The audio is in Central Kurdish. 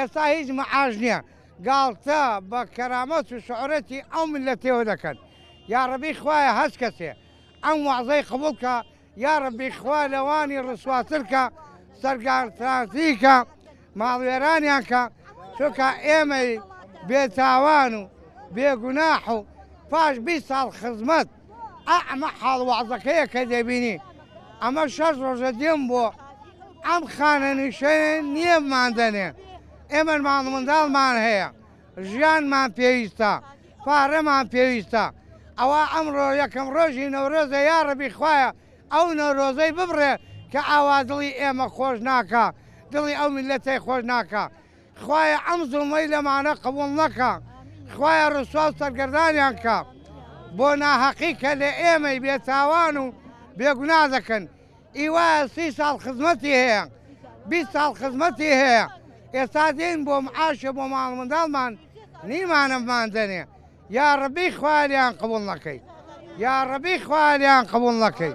ئێستا هیچ معاش نییە گاڵتە بە کەرامەت و شعورەتی ئەو میللەتەوە دەکەن. یاڕەبی خوایە هەچ کەسێ ئەم وەعزەی قبوڵ کا یاڕەبی خوا لەوانی ڕسواتر کا سەرگەردانتری کا ماڵوێرانیان کا چونکە ئێمەی بێتاوان و بێگوناح و پاش 20 ساڵ خزمەت ئا ئەمە حاڵ وەعزەکەیە کە دەبینی ئەمە شەش ڕۆژە دێم بۆ ئەم خانەنشێنە نییە بماندەنێ ئێمە ماڵ منداڵمان هەیە ژیانمان پێویستە پارەمان پێویستە ئەوە ئەمڕۆ یەکەم ڕۆژی نەورۆزە یاڕەبی خوایە ئەو نەورۆزەی ببڕێ کە ئاوا دڵی ئێمە خۆش ناکا دڵی ئەو میللەتەی خۆش ناکا خوایە ئەم زوڵمەی لەمانە قبوڵ نەکا خوایە ڕسوا و سەرگەردانیان کا بۆ ناهەقی کە لە ئێمەی بێتاوان و بێگونا دەکەن ئی وایە سی ساڵ خزمەتی هەیە 20 ساڵ خزمەتی هەیە ئێستا دێین بۆ معاشە بۆ ماڵ منداڵمان نیمانە بماندەنێ یاڕەبی خوا لێیان قبوڵ نەکەی یاڕەبی خوا لێیان قبوڵ نەکەی.